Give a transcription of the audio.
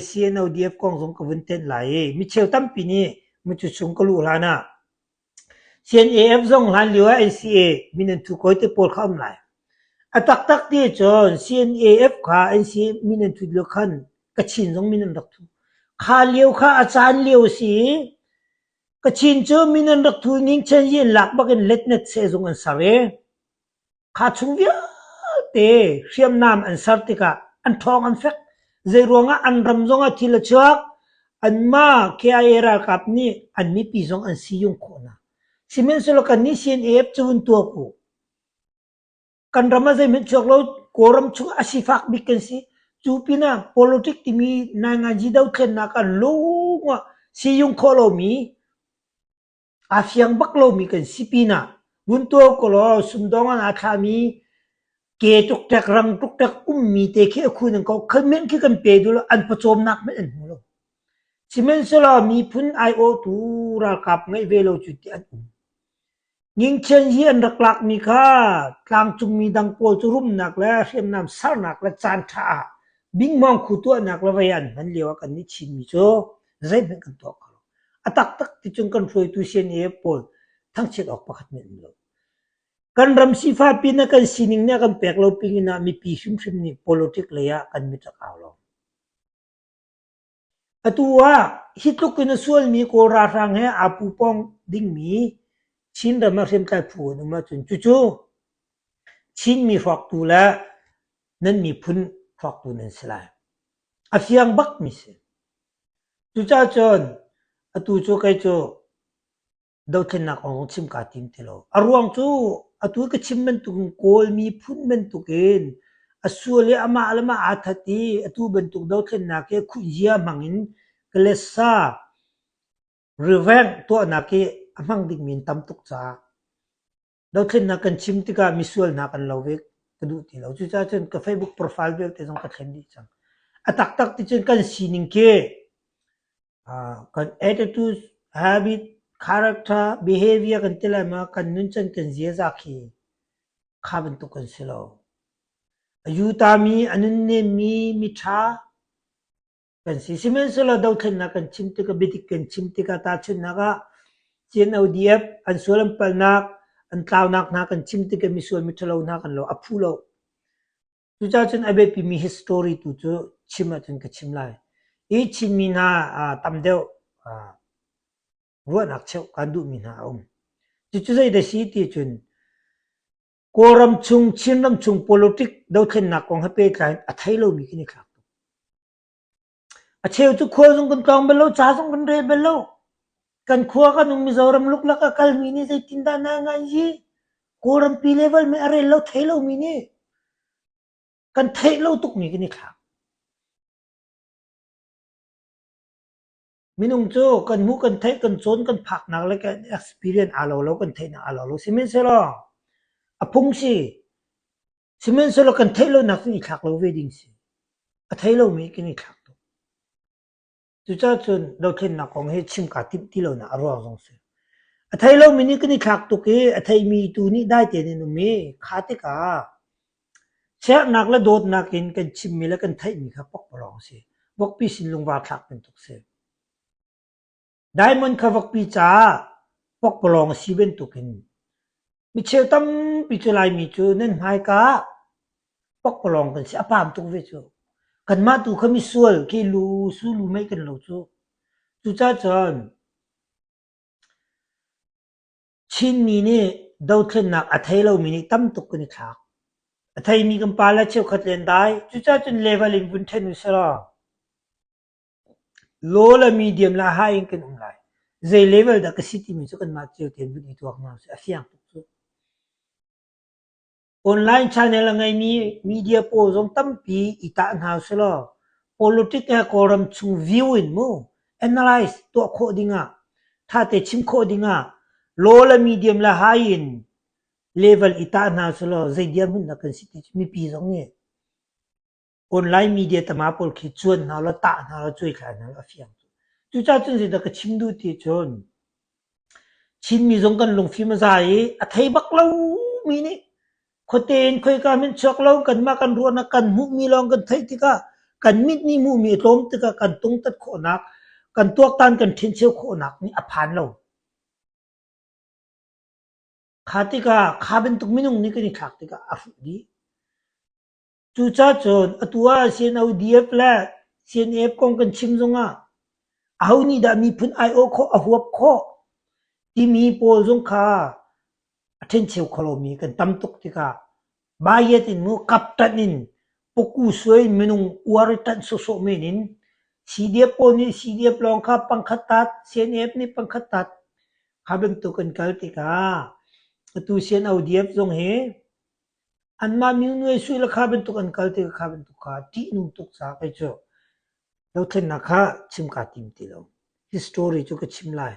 CNODF kong zong ka vun tenh lai i micheu tampi nih mucu chung ka luh hlan ah CNAF zong hlan lio ah NCA min an thu kawi te pawl kha um lai. A taktak ti cun CNAF kha NCA min an thut lio khan Kachin zong min an rak thu. Kha lio kha a caan lio a si i Kachin cu min an rak thu i Ngingchen yi an lak bak in letnet sehzung an ser i Kha chung vialte hriamnam an ser tikah an ṭhawng an fek. Zeiruangah an ram zongah thil a chuak, anmah KIA ralkap nih an mipi zong an siyung khawh hna. Sihmanhsehlaw kannih CNAF cu vun tuak u. Kan ram ah zeihmanh chuak lo, Kawlram chungah a sifak bik kan si. Cu pinah politic timi nainganzi dothlennak ah lung ah siyung khawh lomi Aa fiang bak lomi kan si pinah vun tuar ko law sumdawng ah aa thlami ke tuktek rang tuktek ummi te khi a khu nan ko khalmen khi kan pe duh lo an pawcawmnak hmanh an hmu lo. Sihmanhsehlaw miphun aiawhtu ralkap ngeih ve lo cu ti an um. Ngingchian hi an rak lakmi kha tlangcungmi dang pawl cu rumnak le hriamnam sernak le caanṭha ah bingmawng khu tuahnak le vei an hman lio ah kannih Chinmi cu zeihmanh kan tuah kho lo. A taktak ti cun kan hruaitu CNA pawl thangchiat awk pakhat men um lo. Kan ram sifah pin ah kan sining nih a kan pek lo pin ah mipi hrimhrim nih politic lei ah kan mit rak au lo. Atu ah hi tluk in a sualmi Kawl ralhrang he aa pupawng dingmi Chinram ah hriamtlai phu an um ahcun cucu Chinmi hrawktu le nan miphun hrawktu nan si lai. A fiang bakmi si. Cucaah cun atu cu kei cu dothlennak kong zong chim kaa tim ti lo. A ruang cu atu ka chim bantukin Kawl miphun bantukin a sual i amah le mah aa that i atu bantuk dothlennak hi khuhzia hmang in kalesa revenge tuahnak hi a hmang dingmi an tam tuk caah Dothlennak kan chim tikah misual hna kan lo ve ka duh ti lo. Cucaah cun ka Facebook profile vialte zong ka thlen dih cang. A taktak ti cun kan sining khi kan attitude, habit, character, behavior kan ti lai ma kan nuncan kan ziaza khi kha bantuk kan si lo. A yutami, a nunnemmi, miṭha, kan si. Sihmanhsehlaw dothlennak kan chim tikah biadik kan chim tikah tahchunhnak ah CNODF an sual an palhnak an tlaunak hna kan chim tikah misual miṭhalo hna kan lo a phu lo. Cucaah cun a biapimi hi story tu cu chim ahcun ka chim lai. Hi Chinmi hna tam deuh ruahnak cheuh kan duhmi hna a um. Cucu zeidah si ti cun Kawlram chung Chinram chung politic dothlennak kong he pehtlai in a thei lomi kan i thlak tuk. A cheu cu khual zong kan tlawng bal lo, ca zong kan rel bal lo. Kan khua kan um Mizoram luklak a kalmi nih zeitindah na ngai hi? Kawlrampi level mei a rel lo thei lomi nih kan theih lo tukmi kan i thlak. Minung cu kan hmuh, kan theih, kan cawn, kan phaknak le kan experience aa lo lo, kan theihnak aa lo lo. Sihmanhsehlaw a phung si. Sihmanhsehlaw kan theih lonak cun i thlak lo ve ding si. A thei lomi kan i thlak tuk. Cucaah cun dothlennak kong hi chim kaa timh ti lonak a ruang zong si. A thei lomi nih kan i thlak tuk i a theimi tu nih dai tein an um i kha tikah siaherhnak le dawtnak in kan chimmi le kan theihmi kha pakpalawng a si. Vokpi sin lungvar thlak bantuk si. Diamond kha vokpi caah pakpalawng a si bantukin micheu tampi cu Laimi cu nan hmaika ah pakpalawng kan si. A paam tuk ve cu. Kanmah tu kha misual khi lu su lu mei kan lo cu. Cucaah cun Chinmi nih dothlennak a thei lomi nih tam tuk kan i thlak. A theimi kan pale cheukhat len dai. Cucaah cun level in vun ṭhen u sih Law le medium le high in kan um lai. Zei level dah ka si timi cu kanmah cio tein vun i tuak hna usih. A fiang tuk cu. Online channel a ngeimi media pawl zong tampi i tah hna usih law politic he Kawlram chung view in mu analyze tuah khawh dingah thate chim khawh dingah law le medium le high in level i tah hna usih law zei dirhmun dah kan si ti cu mipi zong nih online media tama pawl khi cuan hna law tah hna law cuaithlai hna law a fiang tuk. Cucaah cun zeidah ka chim duh ti cun Chinmi zong kan lungfim a za i a thei bak lomi nih khuate in khoika min chuak lo kanmah kan ruahnak kan hmuhmi lawng kan theih tikah Kan mit nih hmuhmi a tlawm tikah kan tungtat khawhnak, kan tuaktan kan ṭhencheu khawhnak nih a phan lo. Kha tikah kha bantuk minung nih kan i thlak tikah a hruh dih. Cucacun atu ah CNODF le CNF kong kan chim zongah aho nih dah miphun aiawh khawh, a huap khawh timi pawl zong kha a ṭhencheu kho lomi kan tam tuk tikah bayat in mu kapṭanh in paku suai in minung uar i ṭanh sawhsawh men in CDF pawl nih CDF lawng kha pangkhat tat, CNF nih pangkhat tat kha bantuk an kal tikah atu CNODF zong hi Anmah mionuai sui le kha bantuk an kal tikah kha bantuk kha ṭihnung tuk caah kei cu dothlennak kha chim kaa tim ti lo. Hi story cu ka chim lai.